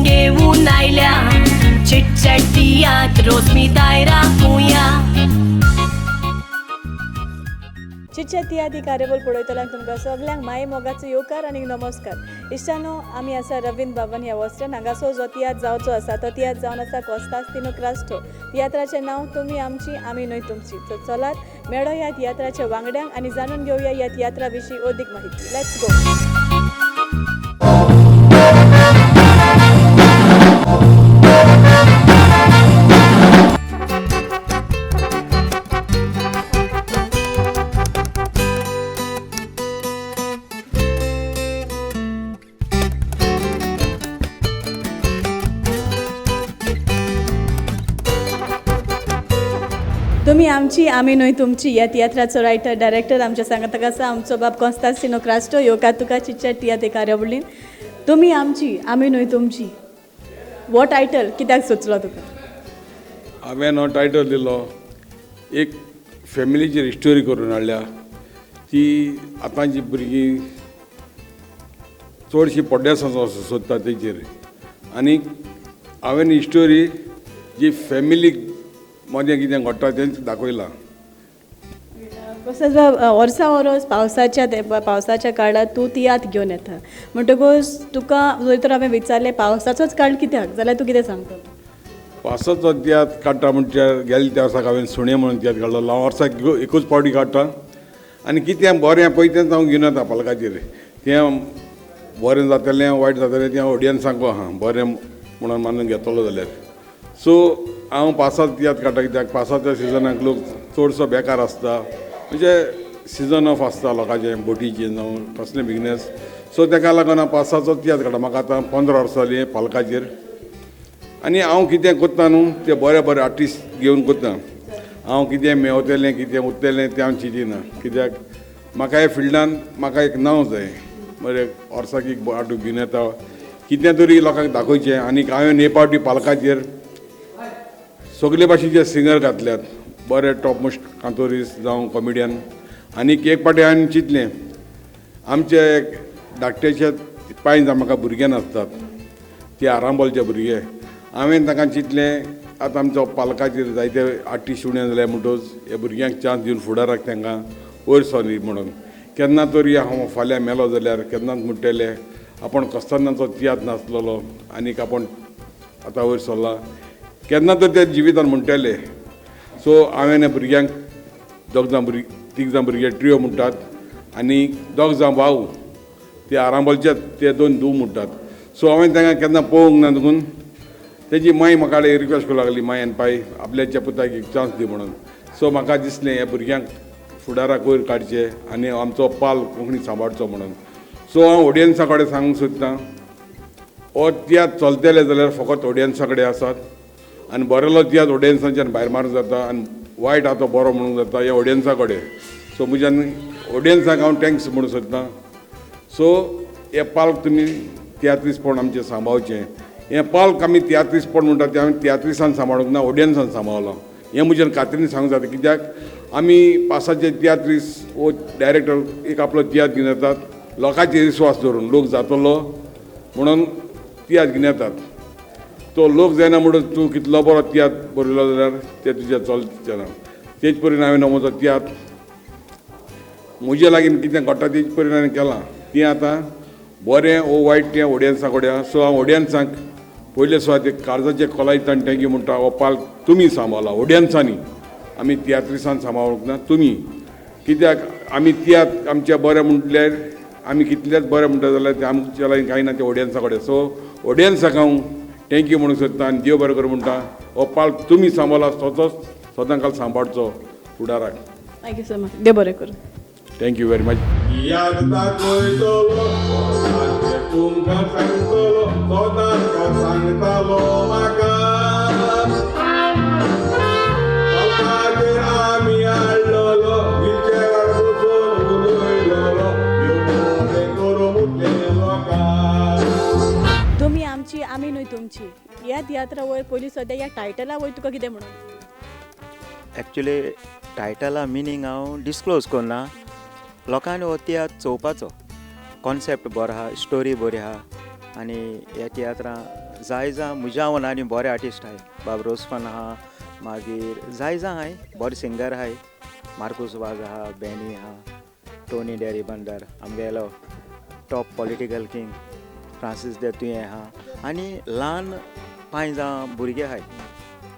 घेऊन आयल्या. चिटचॅट तियात्र रोजमी दायरा. चिटचॅट तियात्र ही कार्यावळ पळयतल्यांक तुमकां सगल्यांक माये मोगाचो येवकार आनी नमस्कार. इश्टानो, आमी आसा रवींद्र भवन ह्या वॉस्ट्रान. हांगासर जो तियात्र जावचो आसा तो तियात्र जावन आसा कोस्तास्तिनो क्रास्टो. तियात्राचें नांव तुमी आमची आमी न्हय तुमची. सो चलात मेळो ह्या तियात्राच्या वांगड्यांक आनी जाणून घेवया ह्या तियात्रा विशीं अदीक माहिती. Let's go. तुमी आमची आमी न्हय तुमची ह्या तियात्राचो रायटर डायरेक्टर आमच्या सांगाताक आसा, आमचो बाब कोन्स्तासिनो क्रास्टो. येवकार तुका चिटचॅट तियात्र कार्यावळीन. तुमी आमची आमी न्हय तुमची हो टायटल कित्याक सुचलो तुका? हांवें हो टायटल दिलो, एक फॅमिलीचेर स्टोरी करून हाडल्या. ती आतांची भुरगीं चडशीं पड्ड्यासां सोदता तेचेर, आनी हांवें ही स्टोरी जी फॅमिलीक मदें कितें घडटा तेंच दाखयलां. तशेंच वर्सा वरोस पावसाच्या काळार तूं तियात्र घेवन येता, म्हणटकूच तुका जर तर हांवें विचारलें पावसाचोच काळ कित्याक, जाल्यार तूं कितें सांगतलो? पावसाचो तियात्र काडटा म्हणजे गेले त्या वर्साक हांवें सुणें म्हणून तियात्र काडलो. हांव वर्साक एकूच पावटी काडटा आनी कितें बरें पळय तेंच हांव घेवन येता पालकाचेर. तें बरें जातलें वायट जातलें तें ऑडियन्सांक आहा, बरें म्हणून मानून घेतलो जाल्यार. सो हांव पावसाचो तियात्र काडटा कित्याक पावसाच्या सिजनाक लोक चडसो बेकार आसता, म्हणजे सिजन ऑफ आसता लोकांचें, बोटीचें जावं कसलें बिजनेस. सो ताका लागून हांव पावसाचो तियात्र काडटा. म्हाका आतां 15 वर्सां जालीं पालकाचेर, आनी हांव कितें करता न्हू ते बरे बरे आर्टिस्ट घेवन करता. हांव कितें मेवतलें कितें उरतलें तें हांव चिंतिना, कित्याक म्हाका ह्या फिल्डान म्हाका एक नांव जाय. बरें वर्साक एक आर्टिस्ट घेवन येता, कितें तरी लोकांक दाखोवचें. आनी हांवें हे पावटी पालकाचेर सगळे भाशेचे सिंगर घातल्यात, बरे टॉप मोस्ट कांतोरीस जावं कॉमेडियन. आनीक एक पाटी हांवें चिंतलें, आमचे धाकटेचे पांय जावं म्हाका भुरगे नासतात, ते आरांबोलचे भुरगे. हांवें तांकां चिंतलें आतां आमचो पालकाचेर जायते आर्टिस्ट उणें जाले म्हणटकच ह्या भुरग्यांक चान्स दिवन फुडाराक तांकां वयर सरली म्हणून. केन्ना तरी हांव फाल्यां मेलो जाल्यार केन्नाच म्हणटले आपूण कोस्तानाचो तियात्र नासलेलो आनीक आपूण आतां वयर सरला, केन्ना तर ते जिवितान म्हणटले. सो हांवें ह्या भुरग्यांक दोग जाण भुरगीं तीग जाण भुरगे ट्रियो म्हणटात आनी दोग जाण भाव ते आरांबोलचे ते दोन धूव म्हणटात. सो हांवें तांकां केन्ना पळोवंक ना देखून तेजी माय म्हाका रिक्वेस्ट करूंक लागली, माय आनी पाय आपल्याच्या पुताक एक चान्स दी म्हणून. सो म्हाका दिसलें ह्या भुरग्यांक फुडाराक वयर काडचें आनी आमचो पाल कोंकणी सांबाळचो म्हणून. सो हांव ऑडियन्सा कडेन सांगूंक सोदतां, हो तियात्र चलतले जाल्यार फकत ऑडियन्सा कडेन आसात, आनी बरेलो तियात्र ऑडियन्साच्यान भायर मारूंक जाता आनी वायट आहा तो बरो म्हणूंक जाता ह्या ऑडियन्सा कडेन. सो म्हज्यान ऑडियन्साक हांव thanks म्हणूंक सोदतां. सो हे पालक तुमी तियात्रिसपण आमचें सांबाळचें. हें पालक आमी तियात्रिसपण म्हणटा तें आमी तियात्रिसान सांबाळूंक ना, ऑडियन्सान सांबाळलां. हें म्हज्यान खात्रीन सांगूंक जाता, कित्याक आमी पासाचे तियात्रीस वो डायरेक्टर एक आपलो तियात्र घेवन येतात लोकांचेर विस्वास दवरून, लोक जातलो म्हणून तियात्र घेवन येतात. तो लोक जायना म्हणून तूं कितलो बरो तियात्र बरयलो जाल्यार ते तुजें चलचें ना. तेच परीन हांवें म्हजो तियात्र म्हजे लागीं कितें घडटा तेच परीन हांवें केलां. तें आतां बरें वो वायट तें ऑडियन्सा कडेन. सो हांव ऑडियन्सांक पयले सुवातेर काळजाचे खोलायेंतल्यान thank you म्हणटा. हो पालक तुमी सांबाळला ऑडियन्सांनी, आमी तियात्रिसान सांबाळूंक ना तुमी, कित्याक आमी तियात्र आमचे बरें म्हटल्यार आमी कितलेच बरें म्हणटा जाल्यार तें आमच्या लागीं कांय ना तें ऑडियन्सा कडेन. सो ऑडियन्साक हांव thank you म्हणूंक सोदता आनी देव बरें करूं म्हणटा. हो पालक तुमी सांबाळला तसोच सदां काल सांबाळचो फुडाराक. Thank you so much, देव बरें करूं. Thank you very much. तुमकां सांगतलो सदां सांगतालो म्हाका, पावसाचेर आमी हाडलेलो व्हिलचेरार बसून उलयलेलो, देव बरें करूं म्हटलें लोकांक. तुमी आमची आमी न्हय तुमची ह्या तियात्रा वयर पयलीं सद्या ह्या टायटला वयर तुका कितें म्हणून? एक्चुली टायटला मिनींग हांव डिस्क्लोज करना, लोकांनी हो तियात्र चोवपाचो. कॉन्सेप्ट बरो आहा, स्टोरी बरी आहा आनी ह्या तियात्रां जाय जां म्हज्या आनी बरे आर्टिस्ट आहाय, बाब रोजफन आहा, मागीर जाय जां आहाय बरे सिंगर आहाय, मार्कूस वाज आहा, बेनी आहा, टोनी डेरी बंदर, आमगेलो टॉप पॉलिटिकल किंग फ्रांसीस दे तुयें आहा, आनी ल्हान 5 जां भुरगे आहाय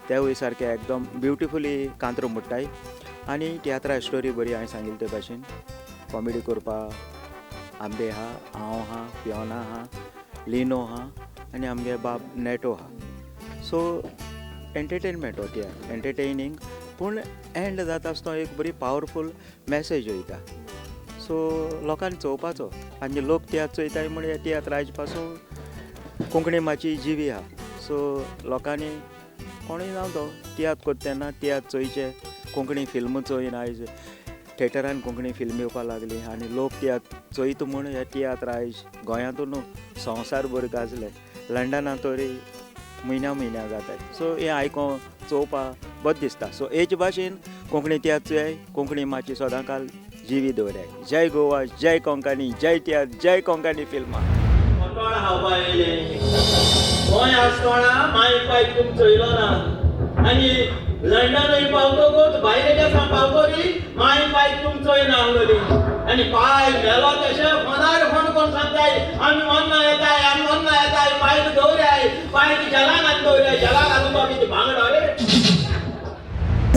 तेवूय सारके एकदम ब्युटिफुली कांतरो मोडटाय. आनी तियात्रा स्टोरी बरी हांवें सांगिल्ले ते भाशेन कॉमेडी करपाक आंबे आहा, हांव आहा, पियोना आहा, लिनो आहा आनी आमगे बाब नेटो आहा. सो एंटरटेनमेंट हो तियात्र, एंटरटेनिंग पूण एंड जाता आसतना एक बरी पावरफूल मॅसेज वयता. सो लोकांनी चोवपाचो आनी लोक तियात्र चोयताय म्हूण हे तियात्र आयज पासून कोंकणी माची जिवी आहा. सो लोकांनी कोणूय जावं तो तियात्र करता तेन्ना तियात्र चोयचे, कोंकणी फिल्म चोयन आयज थेटरान कोंकणी फिल्म येवपाक लागली आनी लोक तियात्र चोयता म्हूण हे तियात्र आयज गोंयांतूच न्हू संवसार भर गाजले, लंडनांत तरी म्हयन्या म्हयन्या जाताय. सो हें आयकों चोवपाक बरें दिसता. सो हेच भाशेन कोंकणी तियात्र चोयाय, कोंकणी माची सदांकाल जिवी दवराय. जय गोवा, जय कोंकणी, जय तियात्र, जय कोंकणी फिल्मां. गोंय आसतना माय पाय तुम चोयलो ना आनी लंडनूय पावतकूच भायले देशां पावतरी माय पाय तुम चोयना आहली आनी पाय मेलो तशें फोनार फोन करून सांगताय आमी मन्ना येताय, आमी मन्ना येताय, पायक दवराय, पायक जलान आनी दवराय, जलान घालून बाबी भांगड रे.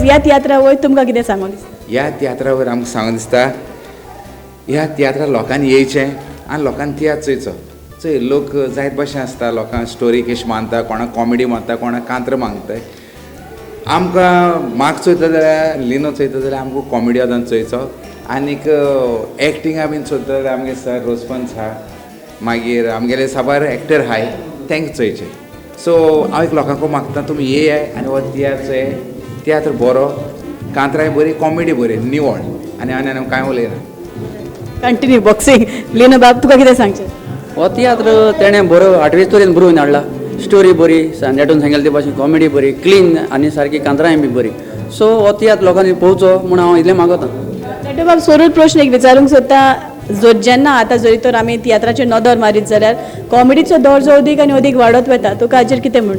ह्या तियात्रा वयर तुमकां कितें सांगून दिसता? ह्या तियात्रा वयर आमकां सांगून दिसता, ह्या तियात्रा लोकांनी येयचें आनी लोकांनी तियात्र चोयचो. चोय लोक जायत भाशेन आसता, लोकांक स्टोरी कशी मानता, कोणाक कॉमेडी मानता, कोणाक कांत्र मागताय. आमकां म्हाका चोयता जाल्यार लिनो चोयता जाल्यार आमकां कॉमेडी आदान चोयचो आनीक एक्टिंगा बीन चोयता जाल्यार आमगे सर रोजफन्स आहा, मागीर आमगेले साबार एक्टर आहाय तेंकां चोयचें. सो हांव एक लोकांक मागता तुमी येयाय आनी हो तियात्र चोयाय. तियात्र बरो, कांतराय बरी, कॉमेडी बरी, निवळ आनी आनी आनी कांय उलयना. Continue boxing. लिनो बाब तुका कितें सांगचें? हो तियात्र तेणें बरो आठवेच तरेन बरोवन हाडला, स्टोरी बरी, नेटून सांगिल्ले ते भाशेन कॉमेडी बरी, क्लीन आनी सारकी कांतराय बी बरी. सो हो तियात्र लोकांनी पळोवचो म्हूण हांव इतलें मागता. नेटू बाब सोरूच प्रश्न एक विचारूंक सोदता, जर जेन्ना आतां जरी तर आमी तियात्राचेर नदर मारीत जाल्यार कॉमेडीचो दर्जो अदीक आनी अदीक वाडत वता, तुका हाजेर कितें म्हण?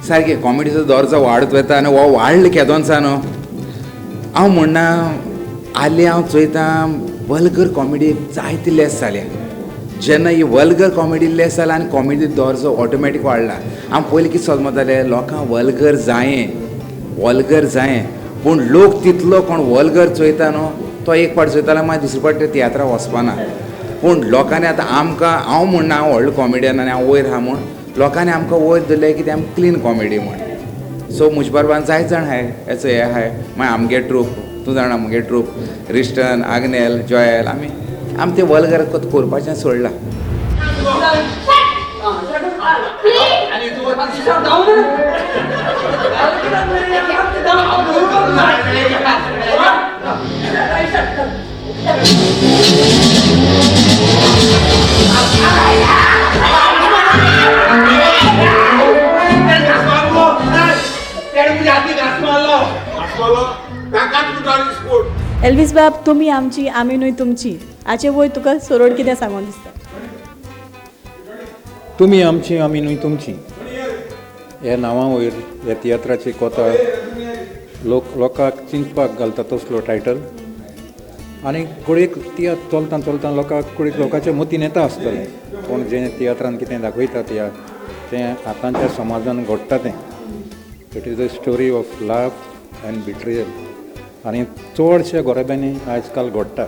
सारकें कॉमेडीचो दर्जो वाडत वता आनी हो वाडलो केदोनसा न्हू. हांव म्हणना आली हांव चोयता वल्गर कॉमेडी जायती लेस जाल्या. जेन्ना ही वल्गर कॉमेडी लेस जाल्या आनी कॉमेडी दर्जो ऑटोमॅटीक वाडला. आमी पयलीं कितें समजताले लोकांक वल्गर जायें, वल्गर जायें, पूण लोक तितलो कोण वल्गर चोयता न्हू तो एक पाट चोयतालो मागीर दुसरे पाट ते तियात्रा वचपाना. पूण लोकांनी आतां आमकां, हांव म्हणना हांव व्हडलो कॉमेडियन आनी हांव वयर आहा म्हूण, लोकांनी आमकां वयर धरलें की ते आमकां क्लीन कॉमेडी म्हूण. सो म्हजे बरोबर जायत जाण आहाय हेचो हे आहाय, मागीर आमगे ट्रूप, तूं जाणा आमगे ट्रूप रिस्टन, आग्नेल, जॉयल, आमी आमी ते वल्गर करपाचें सोडलां. एल्वीस बाब, तुमी आमची आमी न्हय तुमची, हाचे वयर तुका सोरोड कितें सांगून दिसता? तुमी आमची आमी न्हय तुमची ह्या नांवा वयर ह्या तियात्राची कोता लोकांक चिंतपाक घालता तसलो टायटल. आनी घडयेक तियात्र चलता चलता लोकांक घडयेक लोकांच्या मतीन येता आसतलें पूण जें तियात्रान कितें दाखयता तियात्र तें आतांच्या समाजान घडटा तें. It is a story of love and betrayal आनी चडश्या गोरब्यांनी आयज काल घडटा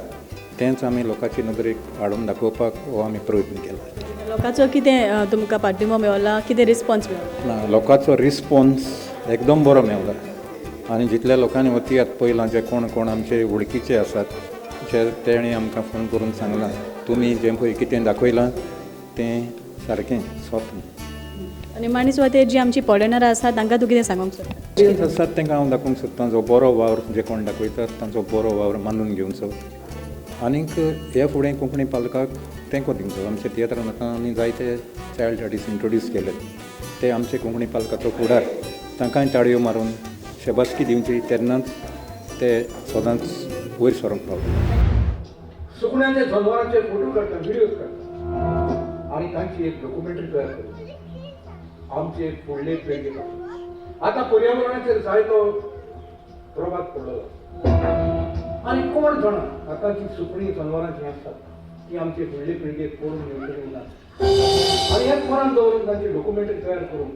तेंच आमी लोकांची नदरेक हाडून दाखोवपाक हो आमी प्रयत्न केला. लोकांचो कितें तुमकां पाठिंबो मेवला, कितें रिस्पोन्स मेवला? ना, लोकांचो रिस्पोन्स एकदम बरो मेवला आनी जितल्या लोकांनी हो तियात्र पळयला, जे कोण कोण आमचे वळखीचे आसात जे तेणी आमकां फोन करून सांगलां तुमी जें पळय कितें दाखयलां तें सारकें स्वप्न. आनी निमाणी सुवातेर जी आमची पॉडेनरां आसा तांकां तूं कितें सांगूंक सोदता? आसात तांकां हांव दाखोवंक सोदतां जो बरो वावर जे कोण दाखयतात तांचो बरो वावर मानून घेवचो आनीक हे फुडें कोंकणी पालकाक तेंको दिवचो. आमच्या तियात्रान आतां आमी जायते चायल्ड आर्टिस्ट इंट्रोड्यूस केले ते आमचे कोंकणी पालकाचो फुडार, तांकांय ताळयो मारून शबासकी दिवची तेन्नाच ते सदांच वयर सरूंक पावतले. सुकण्यांचे जनावरांचे फोटो काडटा, व्हिडियोज काडटा आनी तांची एक डॉक्युमेंटरी तयार करता. आमचे फुडले पिळगे. आतां पर्यावरणाचेर जायतो प्रभाव पडलेलो आसा आनी कोण जाणा आतांची सुकणीं जनवरां जीं आसात ती आमचे फुडले पिळगेक पळोवन मेळटली ना. आनी हेच मनान दवरून तांची डॉक्युमेंटरी तयार करून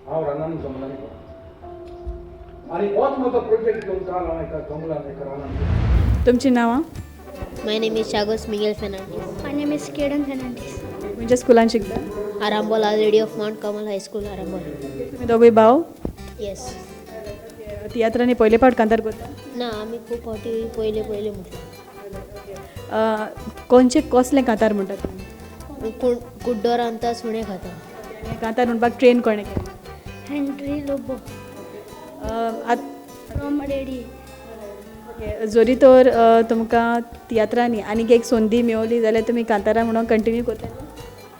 हांव रानांनी जंगलांनी पडटा आनी होच म्हजो प्रोजेक्ट घेवन काल हांव एका जंगलान एका रानान. तुमची नांवां? My name is Chagos Miguel Fernandez. My name is Kedan Fernandez. खंयच्या स्कुलान शिकता? Arambol, Our Lady of Mount Carmel High School, Arambol. तुमी दोगूय भाव? Yes. तियात्रांनी पयले फावट कांतार करता? ना, आमी खूब फावटी पयले पयले म्हटलें. कोणचे कसलें कांतार म्हणटा तुमी? कुड्डो रांदता सुणें खाता. कांतार म्हणपाक ट्रेन कोणें केलें? Henry Lobo. From ready. Okay, जरी तर तुमकां तियात्रांनी आनीक एक संदी मेवली जाल्यार तुमी कांतारां म्हणून कंटिन्यू करतले?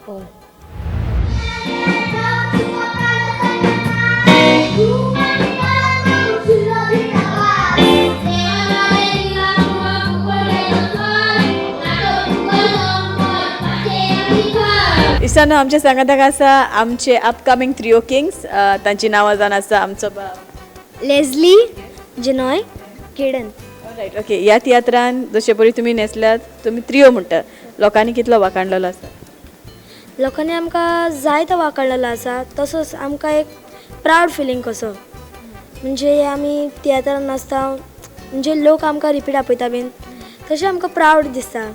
हय. इश्टानो, आमच्या सांगाताक आसा आमचे अपकमींग त्रियो किंग्स. तांची नांवां जावन आसा आमचो लेजली, जिनॉय, केडन. Right, okay. ह्या तियात्रान जशे परी तुमी न्हेसल्यात, तुमी त्रियो म्हणटात, लोकांनी कितलो वाखाणलेलो आसा? लोकांनी आमकां जायतो वाखाणलेलो आसा. तसोच आमकां एक प्रावड फिलींग कसो, म्हणजे आमी तियात्रान नाचता म्हणजे लोक आमकां रिपीट आपयता बीन, तशें आमकां प्रावड दिसता.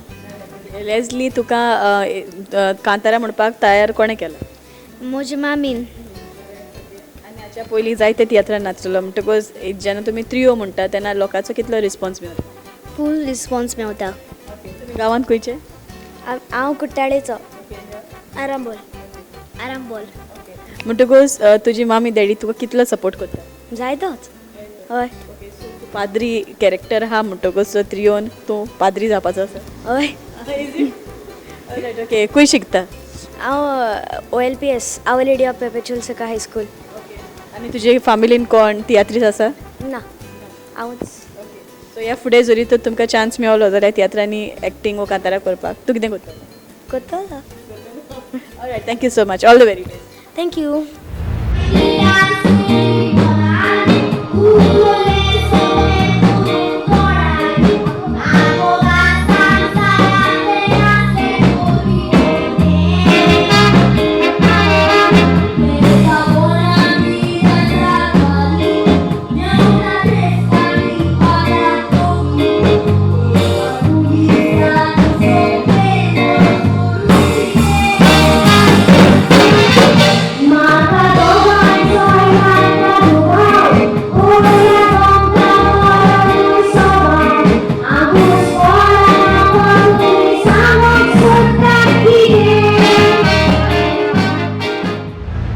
लेजली, तुका कांतारा म्हणपाक तयार कोणें केलां? म्हज्या मामीन. आनी हाच्या पयलीं जायते तियात्रान नाचलो म्हणटकूच जेन्ना तुमी त्रियो म्हणटा तेन्ना लोकांचो कितलो रिस्पोन्स मेळटा? फूल रिस्पोन्स मेळटा. तुमी गांवांत खंयचे? हांव कुट्टाळेचो. आरांबोल. आरांबोल. म्हणटकूच तुजी मामी डॅडी तुका कितलो सपोर्ट करता? जायतोच. हय. पाद्री कॅरेक्टर आहा म्हणटकूच त्रियोन तूं पाद्री जावपाचो आसा? हय. ओके, खंय शिकता? हांव OLPS, Our Lady of Perpetual Succour High School. आनी तुजे फामिलीन कोण तियात्रीस आसा? ना, हांवूच. सो ह्या फुडें जरी तर तुमकां चान्स मेवलो जाल्यार तियात्रांनी एक्टींग वो कांतारां करपाक तूं कितें करतलो? करतलो. Alright, thank you so much, all the very best. Thank you.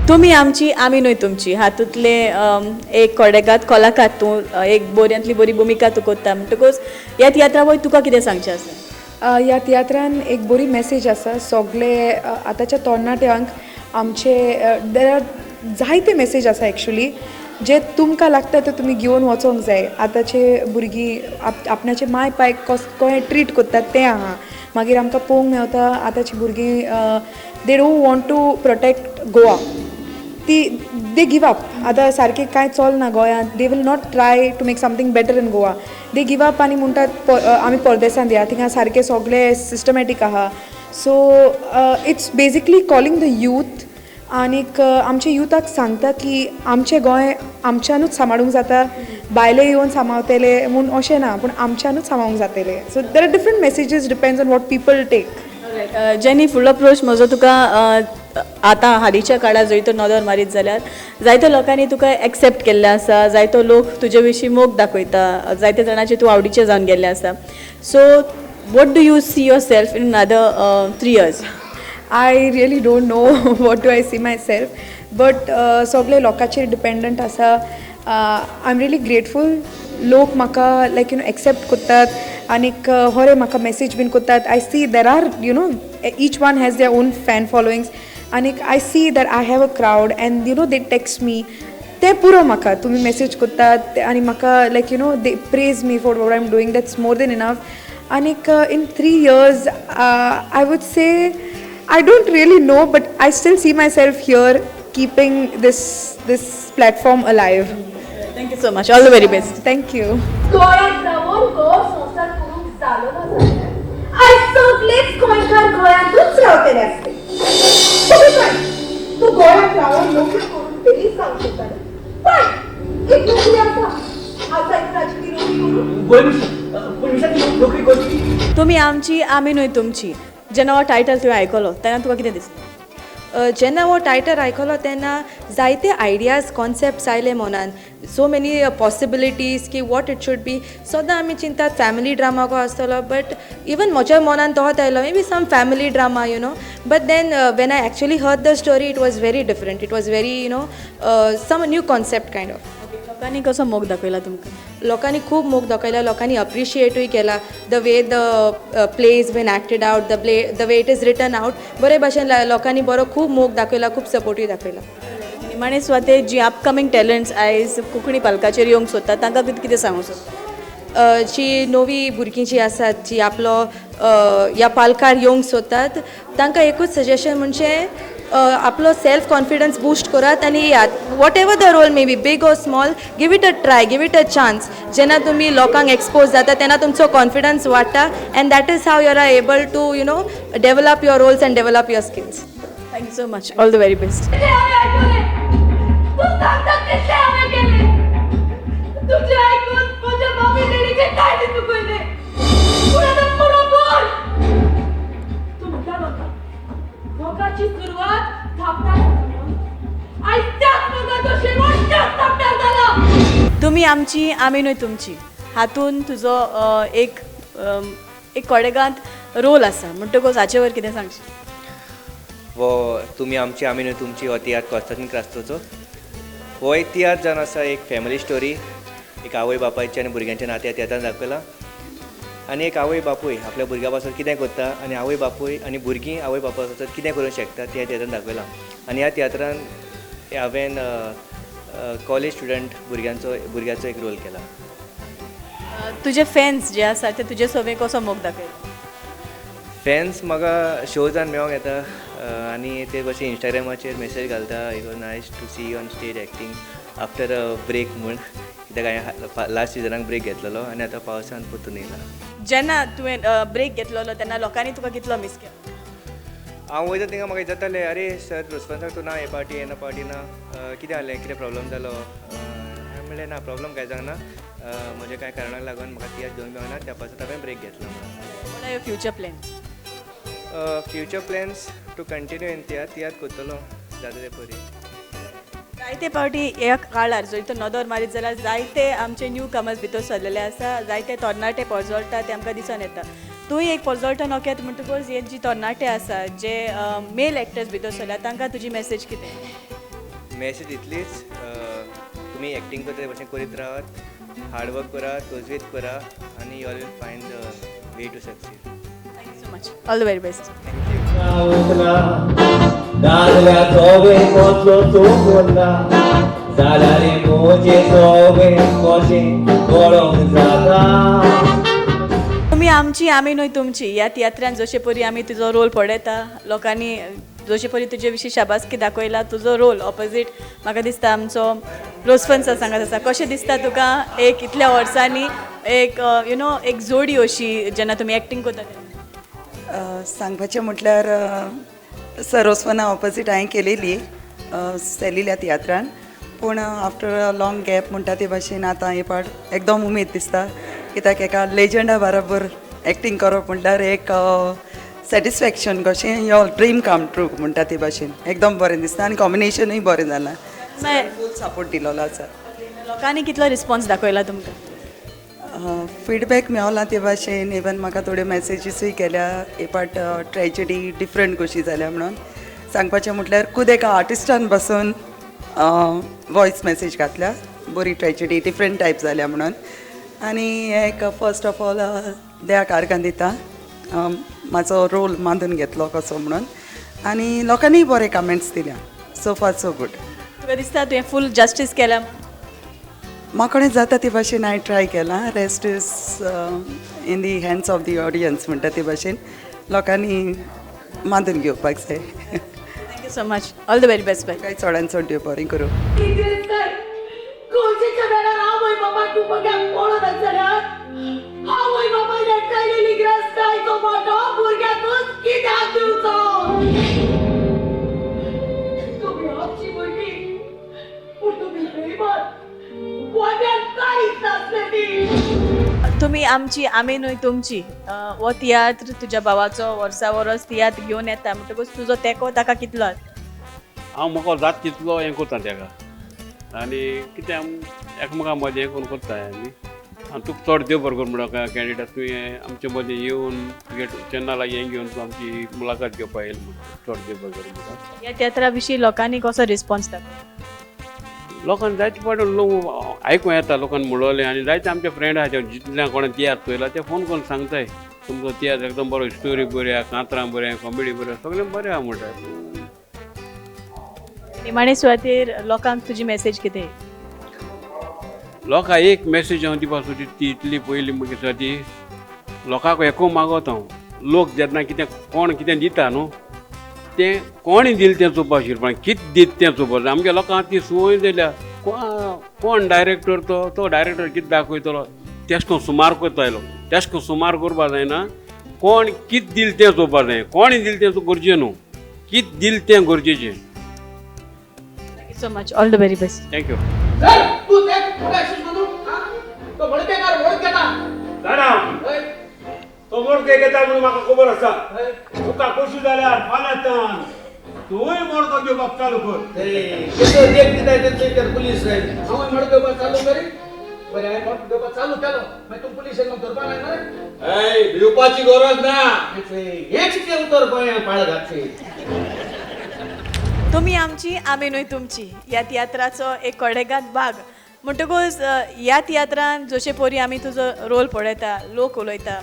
तुमी आमची, आमी न्हय तुमची हातूंतले एक कोडेगाद कलाकार तूं, एक बऱ्यांतली बरी भुमिका तूं करता म्हणटकूच ह्या तियात्रा वयर तुका कितें सांगचें आसा? ह्या तियात्रान एक बरी मॅसेज आसा सगळे आतांच्या तरणाट्यांक. आमचे there are जायते मॅसेज आसा एक्चुली जे तुमकां लागता ते तुमी घेवन वचोंक जाय. आतांचे भुरगीं आपणाचे माय पायक कशें ट्रीट करतात तें आहा. मागीर आमकां पळोवंक मेवता आतांची भुरगीं they don't want to protect Goa, ती they give up. आतां सारकें कांय चलना गोंयांत, they will not try to make something better in Goa, they give up आनी म्हणटात आमी परदेसांत या, थिंगा सारकें सगळें सिस्टमॅटीक आहा. So it's basically calling the youth आनीक आमच्या युथाक सांगता की आमचें गोंय आमच्यानूच सांबाळूंक जाता, भायले येवन सांबाळतले म्हूण अशें ना, पूण आमच्यानूच सांबाळूंक जातलें. So there are different messages, depends on what people take. Jenny, फुडलो प्रश्न म्हजो तुका, आतां हालींच्या काळार जरी तर नदर मारीत जाल्यार जायत्या लोकांनी तुका एक्सेप्ट केल्लें आसा, जायतो लोक तुजे विशीं मोग दाखयता, जायते जाणांचे तूं आवडीचें जावन गेल्लें आसा. So what do you see yourself in another 3 years? I really don't know what do I see myself, but सगळे लोकांचेर डिपेंडंट आसा. I am really grateful लोक म्हाका लायक you know accept करतात आनीक हरे म्हाका मॅसेज बीन करतात. I see there are you know each one has their own fan followings आनीक I see that I have a crowd and you know they text me. तें पुरो म्हाका, तुमी मॅसेज करतात आनी म्हाका like you know they praise me for what I am doing, that's more than enough. आनीक in 3 years I would say I don't really know, but I still see myself here keeping this this platform alive. Thank you so much, all the very best. Thank you. गोंयांत रावन घोव संवसार करूंक जालो ना जाल्यार आयज सगलेच गोंयकार गोंयांतूच रावतले आसले. तूं गोंयांत रावन नोकरी करून बेलीच जावंक शकता. पण एक नोकरी आसा, आसा ताची ती नोकरी करून नोकरी करची. तुमी आमची, आमी न्हय तुमची, जेन्ना हो टायटल तुवें आयकलो तेन्ना तुका कितें दिसलें? जेन्ना हो टायटल आयकलो तेन्ना जायते आयडियाज, कॉन्सेप्ट्स आयले मनान, सो मेनी पॉसिबिलिटीज की what it should be. सदां आमी चिंतात फॅमिली ड्रामा को आसतलो, बट इवन म्हज्या मनान तोच आयलो, maybe some family drama, but then when I actually heard the story, it was very different, it was very some new concept kind of. लोकांनी कसो मोग दाखयला तुमकां? लोकांनी खूब मोग दाखयला, लोकांनी अप्रिशिएटूय केला the way the play is been acted out, the way it is written out. बरे भाशेन लोकांनी बरो खूब मोग दाखयला, खूब सपोर्टूय दाखयला. निमाणे सुवातेर जी अपकमींग टॅलंट्स आयज कोंकणी पालकाचेर येवंक सोदता तांकां कितें सांगूंक सोदता? जी नवी भुरगीं जी आसात, जी आपलो ह्या पालकार येवंक सोदतात, तांकां एकूच सजेशन म्हणजे आपलो सेल्फ कॉन्फिडन्स बूस्ट करात आनी येयात. Whatever the role may be, big or small, give it a try, give it a chance. जेन्ना तुमी लोकांक एक्सपोज जाता तेन्ना तुमचो कॉन्फिडन्स वाडटा and that is how you are able to develop your roles and develop your skills. Thank you so much, all the very best. तुमी आमची, आमी न्हय तुमची, हातून तुजो एक एक कोडेगांत रोल आसा, म्हणटकूच हाचे वर कितें सांगशील? हो तुमी आमची आमी न्हय तुमची हो तियात्र कॉन्स्तांतीन क्रास्तोचो. हो एक तियात्र जावन आसा एक फॅमिली स्टोरी, एक आवय बापायचे आनी भुरग्यांच्या नात्या तियात्रान दाखयला आनी एक आवय बापूय आपल्या भुरग्या पासत कितें करता आनी आवय बापूय आनी भुरगीं आवय बापाय पासत कितें करूंक शकता तें ह्या तियात्रान दाखयलां. आनी ह्या तियात्रान हांवें कॉलेज स्टुडंट भुरग्याचो एक रोल केला. तुजे फॅन्स जे आसा ते तुजे सवे कसो मोग दाखयता? फॅन्स म्हाका शोजान मेळोंक येता आनी ते भशेन इंस्टाग्रामाचेर मॅसेज घालता, it was nice to see you on stage acting after a break म्हूण, कित्याक हांवें लास्ट सिजनाक ब्रेक घेतलेलो आनी आतां पावसान परतून येयला. जेन्ना तुवें ब्रेक घेतलेलो तेन्ना लोकांनी तुका कितलो मीस केलो? हांव वयता थिंगा म्हाका जातालें, अरे सर रोसफन्साक तूं ना हे पावटी येना पावटी ना, कितें जालें, कितें प्रॉब्लम जालो? हांवें म्हणलें ना, प्रॉब्लम कांय जावंक ना, म्हज्या कांय कारणाक लागून म्हाका तियात्र घेवंक मेळना, त्या पासत हांवें ब्रेक घेतला. What are your future plans? Future plans to continue in तियात्र, तियात्र करतलो जाता ते परी. जायते पावटी ह्या काळार जर तो नदर मारीत जाल्यार जायते आमचे न्यू कमर्स भितर सरलेले आसा, जायते तरणाटे पोरजोळटा ते आमकां दिसून येता. तूंय एक पोरजोळटा नोक्यात म्हणटकच हे जी तरणाटे आसा, जे मेल एक्टर्स भितर सरल्या तांकां तुजी मॅसेज कितें? मॅसेज इतलीच, तुमी एक्टींग करता ते भशेन करीत रावात, हार्डवर्क करा, तजवीज करा आनी you all will find the way to succeed. Thank you so much, all the very best. Thank you. तुमी आमची, आमी न्हय तुमची ह्या तियात्रान जशे परी आमी तुजो रोल पळयता, लोकांनी जशे परी तुजे विशीं शाबासकी दाखयला, तुजो रोल ऑपोजीट म्हाका दिसता आमचो रोजफन्सा सांगत आसा. कशें दिसता तुका एक इतल्या वर्सांनी एक एक जोडी अशी जेन्ना तुमी एक्टींग करता? सांगपाचें म्हटल्यार सर रोजफना ऑपोजीट हांवें केलेली सेलिल्या तियात्रान, पूण आफ्टर अ लाँग गॅप म्हणटा ते भाशेन आतां हे पाट एकदम उमेद दिसता, कित्याक एका लेजंडा बराबर एक्टींग करप म्हणल्यार एक सॅटिस्फॅक्शन कशें, your dream come true म्हणटा ते भाशेन एकदम बरें दिसता आनी कॉम्बिनेशनूय बरें जालां, फूल सपोर्ट दिलोलो आसा. लोकांनी कितलो रिस्पॉन्स दाखयला तुमकां? फिडबॅक मेवला ते भाशेन, इवन म्हाका थोड्यो मॅसेजीसूय केल्या हे पाट ट्रेजडी डिफरंट कशी जाल्या म्हणून. सांगपाचें म्हटल्यार खुद एका आर्टिस्टान बसून वॉयस मॅसेज घातल्या, बरी ट्रेजडी डिफरंट टायप जाल्या म्हणून. आनी एक फर्स्ट ऑफ ऑल देवाक आर्गां दिता म्हाजो रोल मांदून घेतलो कसो म्हणून, आनी लोकांनीय बरे कमेंट्स दिल्या. सो फार सो गूड. तुका दिसता तुवें फूल जस्टीस केल्या? म्हाका जाता ते भाशेन हांवें ट्राय केलां, rest is in the hands of the audience म्हणटा ते भाशेन लोकांनी मानून घेवपाक जाय. Thank you so much, all the very best. Bye. काय चडान चड देव बरें करूं. गोंयच्या वेळार आवय बापायक तूं भुरग्यांक पळोवना जाल्यार आवय बापायन एकठांयलेली ग्रेस्तायचो वांटो भुरग्यांकूच कित्याक दिवचो? तुमी आमची भुरगीं, पूण तुमी बेईमान, वाट्याक कांयच नासलें ती. तुमी आमची आमी न्हय तुमची हो तियात्र तुज्या भावाचो वर्सा वरस तियात्र घेवन येता म्हणटकूच तुजो तेंको ताका कितलो? हांव म्हाका जात तितलो हें करता तेका आनी कितें एकामेका मदें हें करून करता आमी. आनी तुका चड देव बरें करूं म्हणून कॅन्डिडेट तुवें आमचे मदें येवन तुगे चॅनला लागीं हें घेवन तूं आमची मुलाखत घेवपा येयली म्हण चड देव बरें करूं म्हणटा. ह्या तियात्रा विशीं लोकांनी कसो रिस्पॉन्स दाखयलो? लोकांक जायते फावटी लोक आयकूं येता, लोकांनी म्हणलें आनी जायते आमचे फ्रेंड आहा ते जितल्या कोणें तियात्र पळयला ते फोन करून सांगताय तुमचो तियात्र एकदम बरो, स्टोरी बरी आहा, कांतरां बरी आहा, कॉमेडी बरी आहा, सगळें बरें आहा म्हणटा. निमाणे सुवातेर लोकांक तुजी मॅसेज कितें? लोकांक एक मॅसेज हांव दिवपाक सोदता ती इतली पयली मागीर ती लोकांक एकू मागोता हांव, लोक जेन्ना कितें कोण कितें दिता न्हू तें कोणें दिलें तें चोवपा शिरपा, कितें दित तें चोवपा. आमगे लोकांक ती संवय जाल्या, कोण डायरेक्टर तो डायरेक्टर कितें दाखयतलो तेश करून सुमार करतालो, तेश करून सुमार करपा जायना. कोण कितें दिलें तें चोवपा जाय, कोणें दिलें तें गरजें न्हू, कितें दिलें तें गरजेचें. Thank you so much, all the very best. Thank you. Sir, तूं तें फुडें आशिल्लो न्हू? तो मडकेकार मोडक घेता. जाणा तो मोडके घेता म्हणून म्हाका खबर आसा. तुका कशी जाल्यार फाल्यां तूंय मोडको घेवपाक चालू कर. केसो देख दिताय तेंचे पुलीस हांवूय मोडको घेवपाक चालू करी. बरें, हांवें मोडको घेवपाक चालू केलो, मागीर तूं पुलीस म्हाका धरपा नाय मरे? ऐ, भिवपाची गरज ना. हेंच तें उतर गोंयांत पाळ घातचें. तुमी आमची आमी न्हय तुमची ह्या तियात्राचो एक कोडेगाद भाग म्हणटकूच ह्या तियात्रान जशे परी आमी तुजो रोल पळयता, लोक उलयता,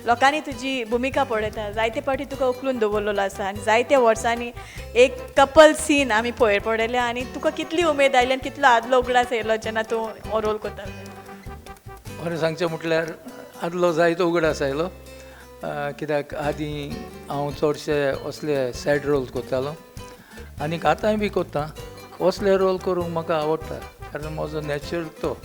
लोकांनी तुजी भुमिका पळयता, जायते फावटी तुका उखलून दवरलेलो आसा आनी जायते वर्सांनी एक कपल सीन आमी पळय पळयल्या आनी तुका कितली उमेद आयली आनी कितलो आदलो उगडास येयलो जेन्ना तूं हो रोल करता? खरें सांगचें म्हटल्यार आदलो जायतो उगडास आयलो, कित्याक आदीं हांव चडशे असले सॅड रोल करतालो आनीक आतांय बी करता. असले रोल करूंक म्हाका आवडटा, कारण म्हजो नॅचरल तो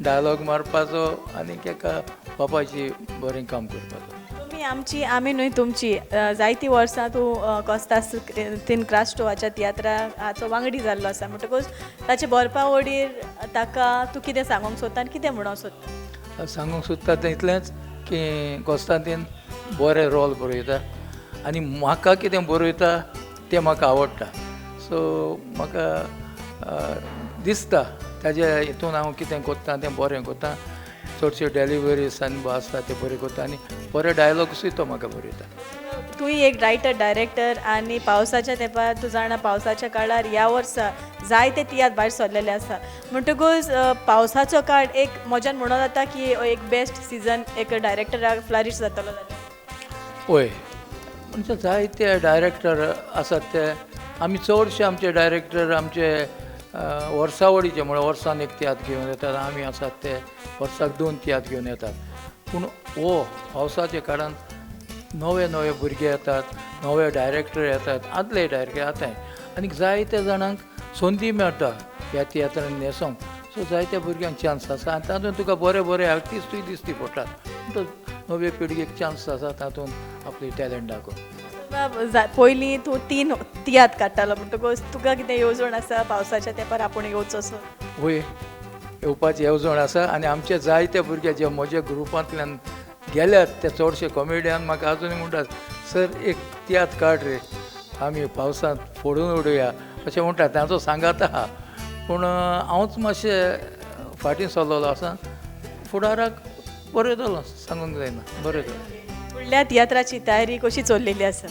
डायलॉग मारपाचो आनीक एका बापायची बरें काम करपाचो. तुमी आमची आमी न्हय तुमची जायतीं वर्सां तूं कोस्तास्तीन क्रास्टोवाच्या तियात्राचो वांगडी जाल्लो आसा म्हणटकूच ताचे बरपावडीर ताका तूं कितें सांगूंक सोदता आनी कितें म्हणूंक सोदता? सांगूंक सोदता तें इतलेंच की कोस्तांतीन बरे रोल बरयता आनी म्हाका कितें बरयता तें म्हाका आवडटा. सो म्हाका दिसता ताजे हितून हांव कितें करता तें बरें करता. चडश्यो डेलिवरीज आनी आसता ते बरें करता आनी बरे डायलॉग्सूय तो म्हाका बरयता. तूंय एक रायटर डायरेक्टर आनी पावसाच्या तेंपार तूं जाणा पावसाच्या काळार ह्या वर्सा जायते तियात्र भायर सरलेले आसा म्हणटकूच पावसाचो काळ एक म्हज्यान म्हणून जाता की एक बेस्ट सिजन एक डायरेक्टराक फ्लरीश जातलो जाल्यार? हय, म्हणजे जायते डायरेक्टर आसात ते आमी चडशे आमचे डायरेक्टर आमचे वर्सावळीचे म्हळ्यार वर्सान एक तियात्र घेवन येतात, आमी आसात ते वर्साक 2 तियात्र घेवन येतात. पूण हो पावसाच्या काळान नवे नवे भुरगे येतात, नवे डायरेक्टर येतात, आदले डायरेक्टर आतांय आनी जायत्या जाणांक संदी मेळटा ह्या तियात्रान न्हेसोंक. सो जायत्या भुरग्यांक चान्स आसा आनी तातूंत तुका बरे बरे आर्टिस्टूय दिसती पडटात. म्हणटकच नवे पिळगेक चान्स आसा तातूंत आपली टॅलंट दाखोवंक. पयलीं तूं 3 तियात्र काडटालो म्हणटकूच तुका कितें येवजण आसा पावसाच्या तेंपार आपूण येवचो असो? वय, येवपाची येवजण आसा आनी आमचे जायते भुरगे जे म्हज्या ग्रुपांतल्यान गेल्यात ते चडशे कॉमेडियन म्हाका आजूनय म्हणटात, सर एक तियात्र काड रे, आमी पावसांत फोडून उडोवया अशें म्हणटात. तांचो सांगात आहा, पूण हांवच मातशें फाटीं सरलेलो आसा. फुडाराक बरयतलो, सांगूंक जायना, बरयतलो. फुडल्या तियात्राची तयारी कशी चल्लेली आसा?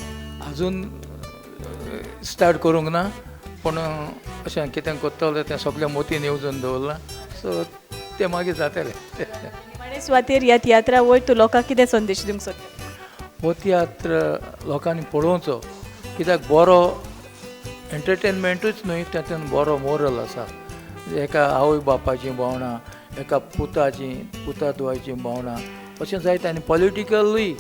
अजून स्टार्ट करूंक ना, पूण अशें कितें करतलें तें सगळें मोतीन येवजून दवरलां, सो तें मागीर जातलें. निमाणे सुवातेर ह्या तियात्रा वयर तूं लोकांक कितें संदेश दिवंक सोदता? हो तियात्र लोकांनी पळोवचो, कित्याक बरो एंटरटेनमेंटूच न्हय, तातूंत बरो मोरल आसा. एका आवय बापाचीं भावणां, एका पुताची पुता धुवायचीं भावणां, अशें जायते आनी पॉलिटिकलूय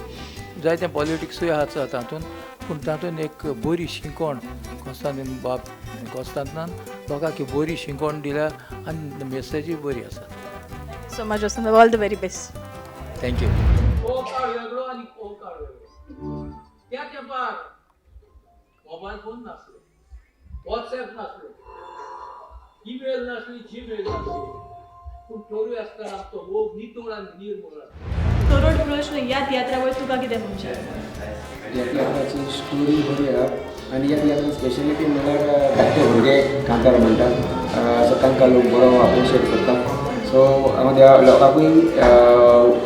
जायते पॉलिटिक्सूय आसा तातूंत. पूण तातूंत एक बरी शिकवण कोन्स्तांतीन बाब कोन्स्तांतिनान लोकांक बरी शिकवण दिल्या आनी मेसेजूय बरी आसा. So much Roshan, all the very best. Thank you. ओ काळ वेगळो आनी ओ काळ वेगळो. त्या तेंपार मोबायल फोन नासले, वॉट्सएप नासले, ईमेल नासली, जीमेल नासली, पूण तोरूय आसतना आमचो मोग नितळ आनी निर्मळ आसलो. तोरोड प्रश्न, ह्या तियात्रा वयर तुका कितें म्हणचें? ह्या तियात्राची स्टोरी बरी आहा आनी ह्या तियात्रान स्पेशलिटी म्हणल्यार धाकटे भुरगे कांतार म्हणटात, सो तांकां लोक बरो एप्रिशिएट करता. सो हांव त्या लोकांकूय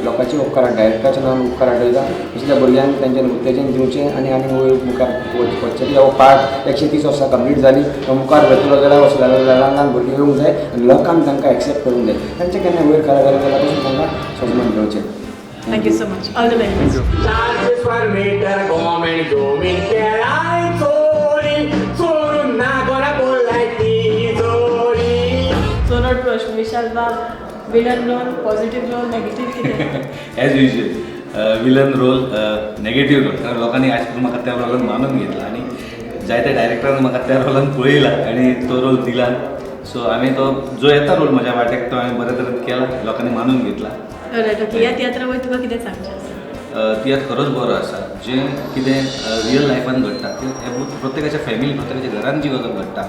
लोकांचे उपकार हाडटा, डायरेक्टराच्या नांवान उपकार हाडटा, तशें त्या भुरग्यांक तेंच्यानी उत्तेजन दिवचें आनी आनी वयर मुखार वचचें. कित्याक हो पार्ट 130 वर्सां कंप्लीट जाली, तो मुखार वयतलो जाल्यार असो ल्हान ल्हान भुरगीं येवंक जाय आनी लोकांक तांकां एक्सेप्ट करूंक जाय. तांचें केन्ना वयर काडलें जाल्यार पसून तांकां सजमान घेवचें. Thank you so much. All the very best. 400 square meter government जमीन केळाय चोरी, चोरून ना गोरा बोलाय ती चोरी. चोरट प्रश्न, विशाल बाब, villain role, positive role, negative कितें? As usual villain role, negative role, कारण लोकांनी आयज पर्यंत म्हाका त्या रोलान मानून घेतला आनी जायत्या डायरेक्टरान म्हाका त्या रोलान पळयला आनी तो रोल दिला. सो हांवें तो जो येता रोल म्हज्या वाट्याक तो हांवें बऱ्या तरेन केला, लोकांनी मानून घेतला. Right, okay. ह्या तियात्रा वयर तुका कितें सांगचें आसा? तियात्र खरोच बरो आसा. जें कितें रियल लायफान घडटा तें प्रत्येकाच्या फॅमिली, प्रत्येकाच्या घरान जी गजाल घडटा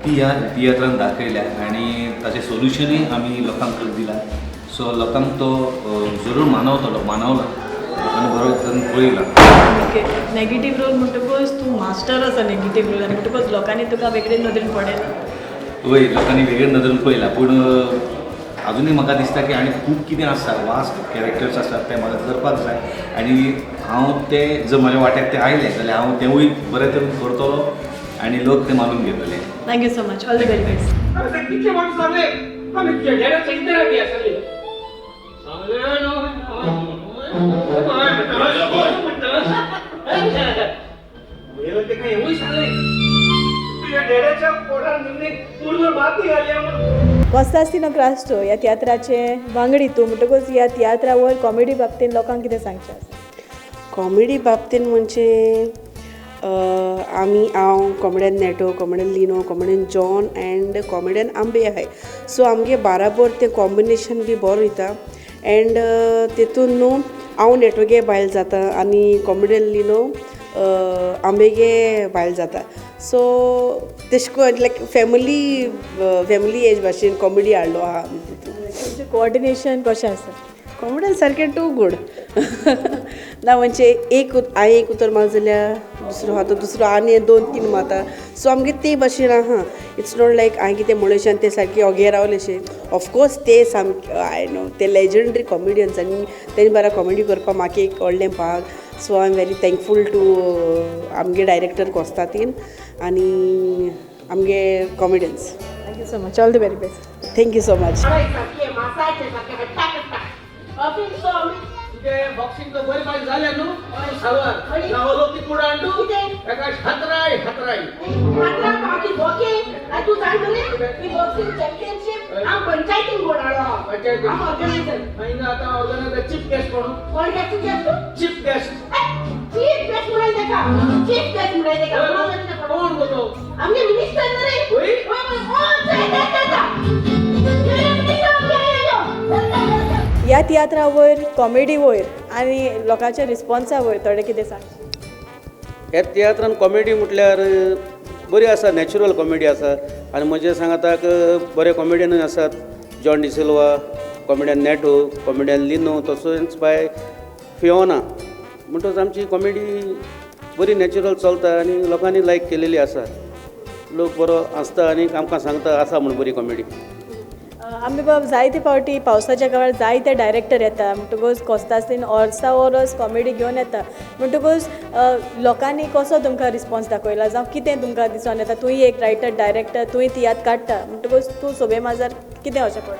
ती ह्या तियात्रान दाखयल्या आनी ताचें सोल्युशनूय आमी लोकांक दिलां. सो लोकांक तो जरूर मानवतलो, मानवला, लोकांनी बरो तरेन पळयला. ओके, नेगेटीव रोल म्हणटकूच तूं मास्टर आसा नेगेटीव रोल, आनी म्हणटकूच लोकांनी तुका वेगळे नदरेन पळयला? वय, लोकांनी वेगळे नदरेन पळयला, पूण अजुनूय म्हाका दिसता की आनी खूब कितें आसा, वास्ट कॅरेक्टर्स आसात ते म्हाका करपाक जाय आनी हांव ते जर म्हज्या वाट्याक ते आयले जाल्यार हांव तेवूय बरे तरेन करतलो आनी लोक ते मानून घेतले. Thank you so much, all the very best. कितले फावटी सांगले आमी तुज्या डॅडाच्या इतराक आसले सांगले न्हू तेका हेवूय सांगले तुज्या डॅडाच्या पोटान निमणे पूर्ण माती घाली म्हणून. कोस्तास्तिनो क्रास्टो ह्या तियात्राचे वांगडी तूं, म्हणटकूच ह्या तियात्रा वयर कॉमेडी बाबतीन लोकांक कितें सांगचें आसा? कॉमेडी बाबतीन म्हणजे आमी, हांव comedian Neto, comedian Lino, comedian John and comedian Ambe आहाय. सो आमगे बाराबर तें कॉम्बिनेशन बी बरो वयता एंड तेतून न्हू हांव नेटोगे बायल जाता आनी कॉमेडियन लिनो आंबेगे बायल जाता. सो तेश कोन लायक फॅमिली फॅमिली एज भाशेन कॉमेडी हाडलो आहा आमी तितून. तुमचें कोऑर्डिनेशन कशें आसा? कॉमेडियन सारकें टू गूड ना, म्हणजे एक हांवें एक उतर मारलें जाल्यार दुसरो आहा तो दुसरो आनी दोन तीन मारता. सो आमगे ते भाशेन आहा. It's not लायक हांवें कितें म्हणलें आनी ते सारके ओगे रावले अशें. ऑफकोर्स ते सामके I know ते लेजंडरी कॉमेडियन्स आनी तेणी बरा कॉमेडी करपाक म्हाका एक व्हडलें भाग. So I am very thankful to आमगे डायरेक्टर कोस्तातीन आनी आमगे comedians. Thank you so much, all the very best. Thank you so much. Boxing तो बरी बाय जालें न्हू सालवार नावलो ती कुडांडू एका हातराय हातराय हातरा बाकी बोके तू जाण मरे ही बॉक्सिंग चॅम्पियनशिप हांव पंचायतीन घोडाळो. पंचायतीन हांव ऑर्गनायझर. मागीर आतां ऑर्गनायझर चीफ गेस्ट कोण? कोण guest? Chief guest. Chief guest म्हणाय तेका, चीफ गेस्ट म्हणाय तेका. कोण गो तो? आमगे मिनिस्टर मरे. होय होय ओ चल चल चल. ह्या तियात्रा वयर कॉमेडी वयर आनी लोकांच्या रिस्पॉन्सा वयर थोडें कितें सांग? ह्या तियात्रान कॉमेडी म्हटल्यार बरी आसा, नॅचरल कॉमेडी आसा आनी म्हजे सांगाताक बरे कॉमेडियनूय आसात. John D'Silva, comedian Neto, comedian Lino, तसोच बाय फियोना. म्हणटकच आमची कॉमेडी बरी नॅचरल चलता आनी लोकांनी लायक केलेली आसा. लोक बरो आसता आनी आमकां सांगता आसा म्हूण बरी कॉमेडी. आमी बाब जायते फावटी पावसाच्या काळार जायते डायरेक्टर येता, म्हणटकूच कोस्तास्तीन वर्सा वरस कॉमेडी घेवन येता, म्हणटकूच लोकांनी कसो तुमकां रिस्पॉन्स दाखयला जावं कितें तुमकां दिसून येता? तूंय एक रायटर डायरेक्टर, तूंय तियात्र काडटा, म्हणटकूच तूं सोबे माजार कितें अशें पळय?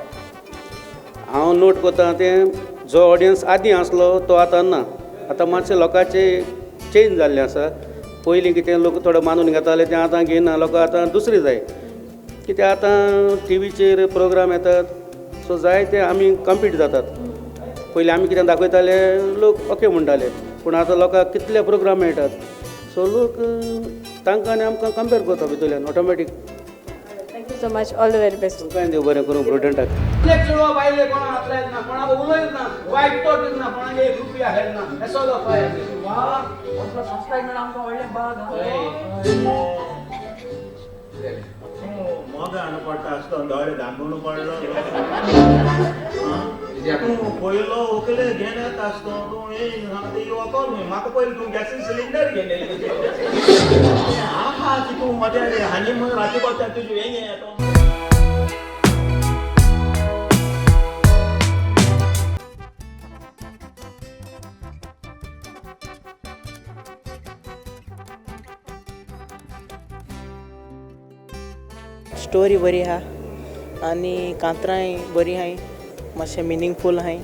हांव नोट करता तें जो ऑडियन्स आदीं आसलो तो आतां ना. आतां मातशें लोकांचे चेंज जाल्लें आसा. पयलीं कितें लोक थोडो मानून घेताले तें आतां घेयना लोक, आतां दुसरी जाय. कित्याक आतां टिवीचेर प्रोग्राम येतात, सो जाय ते आमी कम्पीट जातात. पयलीं आमी कितें दाखयताले लोक ओके म्हणटाले, पूण आतां लोकांक कितले प्रोग्राम मेळटात, सो लोक तांकां आनी आमकां कंपेर करता भितरल्यान automatic. Thank you so much, all the very best. तुमकांय देव बरें करूं प्रुडंटाक. चेडवा बायले कोणा हातलायत ना, कोणाक उलयत ना, वायट तोट ना, कोणाक एक रुपया हेर ना, असो लोक. वा, असलो संस्कार मेळून आमकां व्हडलें भाग. मोगान पडटा आसतना दोळे धांपून पडलो. तूं पयलो व्हंकले घेवन येता आसतना तूं सांगता ही व्हंकल न्हय, म्हाका पयलीं तूं गॅसीन सिलिंडर घेवन येयलो. आहा की तूं मजा रे हानी म्हूण राती पडटा तुजी हें येता. स्टोरी बरी आहा आनी कांतरांय बरी आहाय, मातशें मिनींगफूल आहाय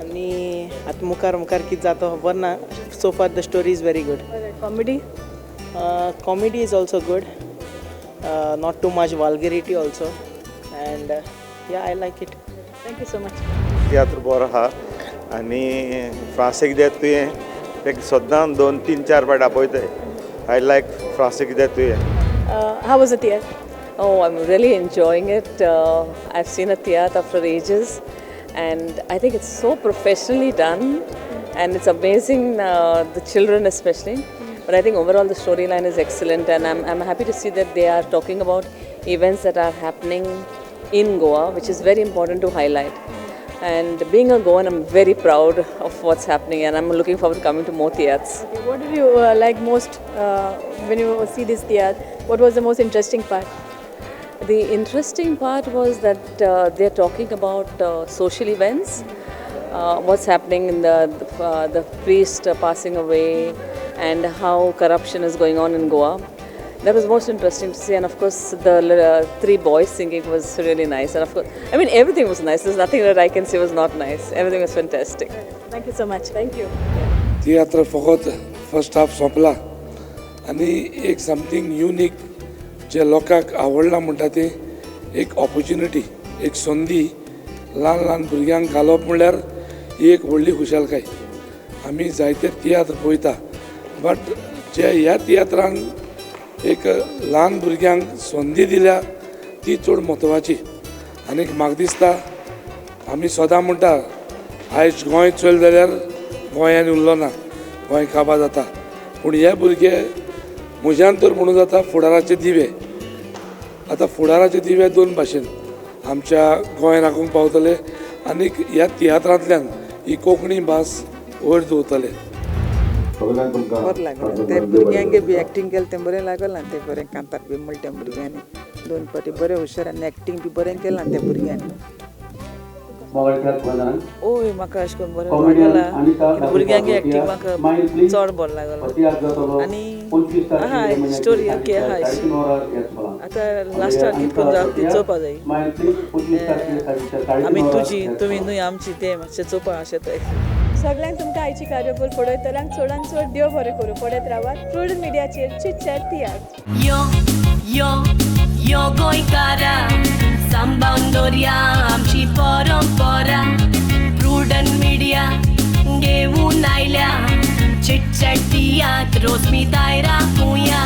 आनी आतां मुखार मुखार कितें जाता खबर ना. So far the story is very good. Comedy? Comedy is also good, not too much vulgarity also, and yeah I like it. Thank you so much. तियात्र बरो आहा आनी फ्रांसीक दे तुवें ते सद्दां 2-3-4 फावट आपयताय. I like फ्रांसीक दे तुवें. How was the theatre? Oh, I'm really enjoying it. I've seen a theatre after ages, and I think it's so professionally done, and it's amazing, the children especially. But I think overall the storyline is excellent, and I'm happy to see that they are talking about events that are happening in Goa, which is very important to highlight. And being a Goan, I'm very proud of what's happening, and I'm looking forward to coming to more theatres. Okay, what did you like most when you see this theatre? What was the most interesting part? The interesting part was that they're talking about social events, what's happening in the priest passing away, and how corruption is going on in Goa. That was most interesting to see, and of course the 3 boys singing was really nice, and of course, I mean, everything was nice. There's nothing that I can say was not nice. Everything was fantastic. Thank you so much. Thank you. तियात्र फकत first half सोंपला आनी एक something unique जे लोकांक आवडला म्हणटा ती एक opportunity, एक संदी ल्हान ल्हान भुरग्यांक घालप म्हणल्यार ही एक व्हडली खुशालकाय. आमी जायते तियात्र पळयता, बट जे ह्या तियात्रान एक ल्हान भुरग्यांक संदी दिल्या ती चड म्हत्वाची. आनीक म्हाका दिसता आमी सदां म्हणटा आयज गोंय चोयलें जाल्यार गोंयान उरलो ना, गोंय काबार जाता, पूण हे भुरगे म्हज्यान तर म्हणूं जाता फुडाराचे दिवे. आतां फुडाराचे दिवे दोन भाशेन आमच्या गोंय राखूंक पावतले आनीक ह्या तियात्रांतल्यान ही कोंकणी भास वयर दवरतले. बरें लागलें ते भुरग्यांक बी एक्टींग केलें तें बरें लागलां, तें बरें कांतार बी म्हणटा त्या भुरग्यांनी 2 फावटी बरें हुशार आनी एक्टींग बी बरें केलां त्या भुरग्यांनी. ओय म्हाका अशें करून बरें लागलां, भुरग्यांक एक्टींग म्हाका चड बरें लागलां आनी आहा स्टोरी ओके आहा. आतां लास्टाक कितें करून जाता ती चोवपा जाय. आमी तुजी तुमी न्हय आमची तें मातशें चोवपा अशें तें. सगळ्यांक तुमकां आयची कार्यावळ पळयतल्यांक चडान चड देव बरें करूं. पळयत रावात प्रुडंट मिडियाचेर चिटचॅट तियात्र. यो यो यो गोंयकारा, सांबाळून दवरया आमची परंपरा. प्रुडंट मिडिया घेवन आयल्या चिटचॅट तियात्र, रोजमी दायरा कुया.